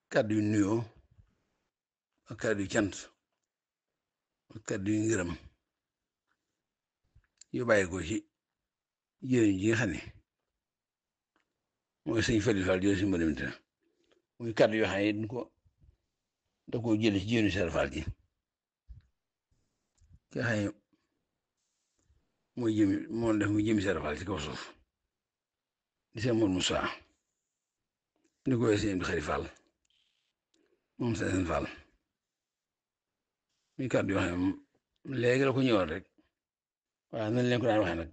kàddu yu nuyoo ak kàddu yu cant ak kàddu yu ngërëm yu bàyyi ko ci jëriñ ji nga xam ne mooy sëñ Fallou Fall jëriñ si mbërëmte muy kàddu yoo xam ne dañ ko da koo jële ci jëriñ Sall Fall ji ki nga xam ne moo def muy jëmi Sall Fall ci kaw suuf di seen Mor Moussa ni ko weesoo sëñ Xari Fall moom seen Fall muy kàddu yoo xam ne léegi la ko ñëwoon rek waaye nañ leen ko daan waxee nag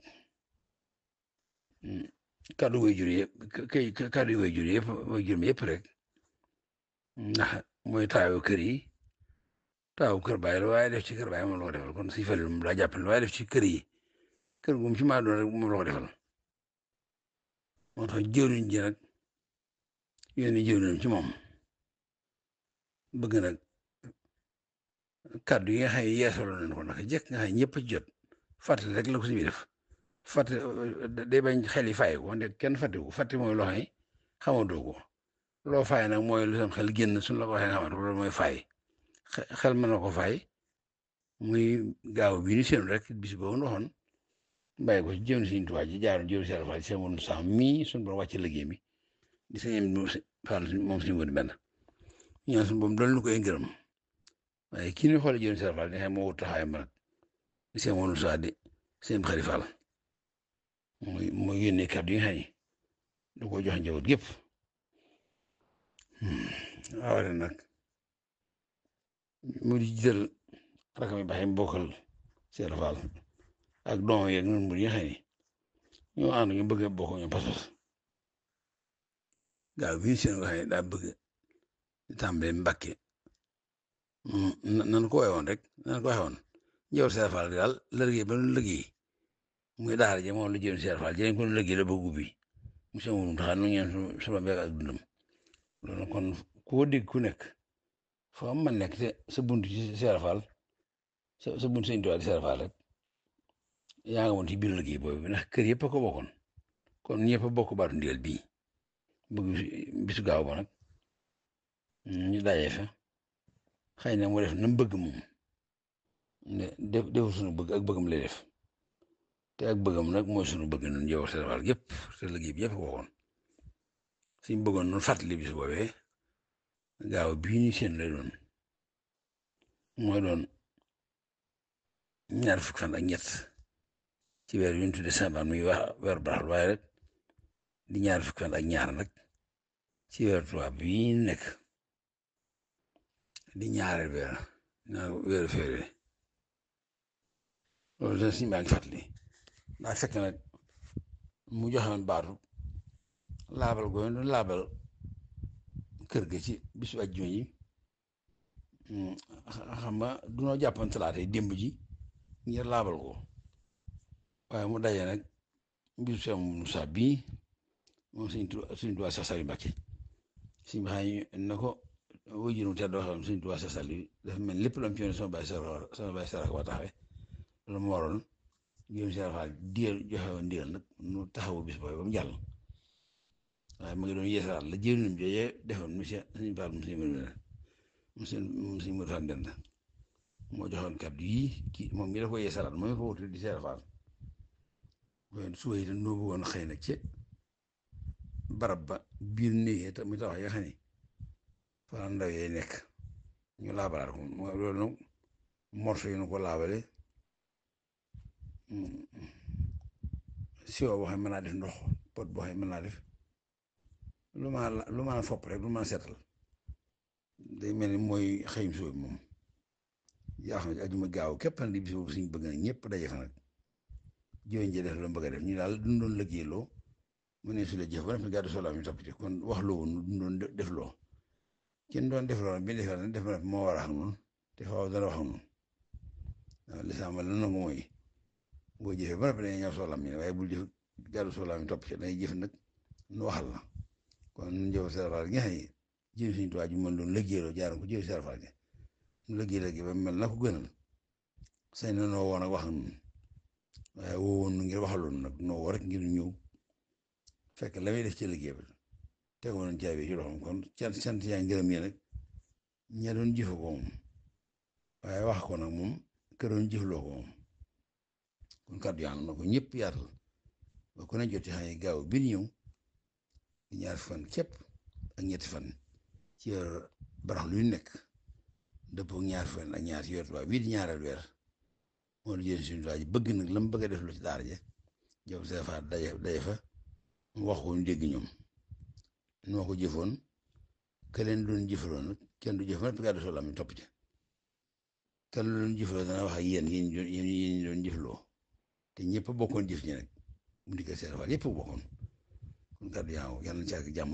kàddu way jur yëpp kàddu yi way jur yëpp rek ndax mooy taawu kër yi taawu kër baay la waaye def ci kër baay moom la ko defal kon si fali moom daa jàppale waaye def ci kër yi kër gum ci maa doon rek moom la ko defal moo tax jëriñ ji nag yéen jëriñam ci moom bëgg nag kàddu yi nga xam ne yeesaloon nañ ko nag jekk nga xam ne ñëpp a jot fàttali rek la ko si biir def fàtte day bañ xel yi fay ko wante kenn fàttewu fàtte mooy loo xam ne xamadoo ko loo fay nag mooy lu sam xel génn suñ la ko waxee nga xamante loolu mooy fay xel mën na ko fay muy gaaw bi ni seen rek bis boobu nu waxoon bàyyi ko ci jëm Sëriñ Tuubaa ji jaaroon jëru Sall Fall ci seen woon sax mii suñ borom wàcc liggéey bi di sëñ Fall moom suñu woon benn ñaan suñu boobu doon lu koy ngërëm waaye kii ni xoole jëru Sall Fall di xam moo wut taxawaay ma nag di seen woon sax di seen Xari Fall mooy yónnee kàddu yi nga xam ne du ko jox njaboot gépp waaye nag mu di jiital rakam yi baax yi bokkal Sall Fall ak doom yeeg ñun bu ñu xam ne ñoo ànd ñu bëgg a bokk ñoom pas-pas gaaw bi ñu seen nga xam ne daa bëgg di tàmbalee Mbàkke nan ko waxee woon rek nan ko waxee woon njëwal Sall Fall daal la liggéey ba nu liggéey muy daara ji moom la jël Sall Fall jëlee ko nu liggéey la bëgg ubbi monsieur Mouroum taxaw nu ngeen sama beeg ak dundam loolu kon koo dégg ku nekk foo man nekk te sa buntu ci Sall Fall sa buntu Sëñ Tuubaa di Sall Fall rek yaa nga woon ci biir liggéey boobu ndax kër yëpp a ko bokkoon kon ñëpp a bokk baatu ndigal bii bëgg bisu gaaw ba nag ñu dajee fa xëy na mu def na mu bëgg moom ne defu suñu bëgg ak bëggam lay def te ak bëggam nag mooy suñu bëgg ñun yow Sall Fall yëpp te liggéey bi yëpp a ko bokkoon suñ bëggoon noonu fàttali bis boobee gaaw bii ñu seen lay doon mooy doon ñaar fukki fan ak ñett ci weer yu ñu tuddee décembre muy wax weer baaxul waaye rek di ñaar fukki fan ak ñaar nag ci weer tubaab bii nekk di ñaareel weeru février loolu dañ si maa ngi fàttali daa fekk nag mu joxewoon baatu laabal gooy doon laabal kër ga ci bisu ajjuma yi xam nga dunoo jàppoon talaata yi démb ji ngir laabal ko waaye mu daje nag bisu Sëñ Musaa bii moom Sëñ Tuubaa Seex Saaliw Mbàkke si nga xam ne ko wajuru te doo xam Sëñ Tuubaa Seex Saaliw dafa mel lépp lu am ci yoon sama baay Sarax wa taxawee loolu moo waroon jëm Sall Fall joxe woon ndigal nag nu taxawu bis boobu ba mu jàll waaye mu ngi doon yeesalaat la jëriñam jooyee defoon monsieur Sëñ Fall monsieur Modou Fall Ndenda moo joxoon kàddu yi kii moom mi da ko yeesalaat moom mi ko wutu di Sall Fall suba yi noo bëggoon xëy na ci barab ba biir néegee te mu tax yoo xam ne fa ndaw yee nekk ñu laabalaat ko loolu nag morso yi nu ko laabale siwo boo xam ne mën naa def ndox pot boo xam ne mën naa def lu ma fopp rek lu ma seetal day mel ni mooy xëyum suuf bi moom yaa xam ne ajuma gaaw képp di bis boobu suñ bëgg nag ñëpp daje fa nag jëwén ji def la bëgg a def ñu daal duñ doon liggéeyloo mu ne su la jëf ba nag gàddu solo mi topp ci kon wax loo woon duñ doon def loo kenn doon def loo bi defee nag def na moo war a xam noonu te faaw dana wax ak noonu waaw lislaam la nangu mooy boo jëfee ba noppi dañuy ñëw soxla mi waaye bul jëf gàddu soxla mi topp ci dañuy jëf nag nu waxal la kon ñun jëf Sall Fall gi nga xam ne jëm Sëñ Tuubaa ji mën doon liggéeyloo jaaroon ko jëf Sall Fall gi mu liggéey ba mel na ko gënal sañ na noo woon ak wax noonu waaye woo woon ngir waxaloon nag noo woo rek ngir ñëw fekk la muy def ci liggéey ba tegoon nañ caabi ci loxoom kon sant yaa ngërëm yi nag ña doon jëfe ko moom waaye wax ko nag moom ka doon jëfloo ko moom kon kàddu yaa na ko ñëpp yaatal ba ku ne joti xam ne gaaw bi ñëw di ñaar fan képp ak ñetti fan ci yor barax lu nekk dëppoo ñaar fan ak ñaar ci yor tubaab bii di ñaareel weer moo lu jël suñu tubaab ji bëgg nag la mu bëgg a def lu ci daara ja jow seefaat daje fa mu wax ko ñu dégg ñoom noo ko jëfoon ka leen doon jëfaloo nag kenn du jëf ma gàddu soo am topp ci kan la doon jëfaloo dana wax ak yéen doon jëfloo te ñëpp bokkoon jëf ñi nag mu di ko seefaat yëpp bokkoon kon kàddu yaa yàlla na ci ak jàmm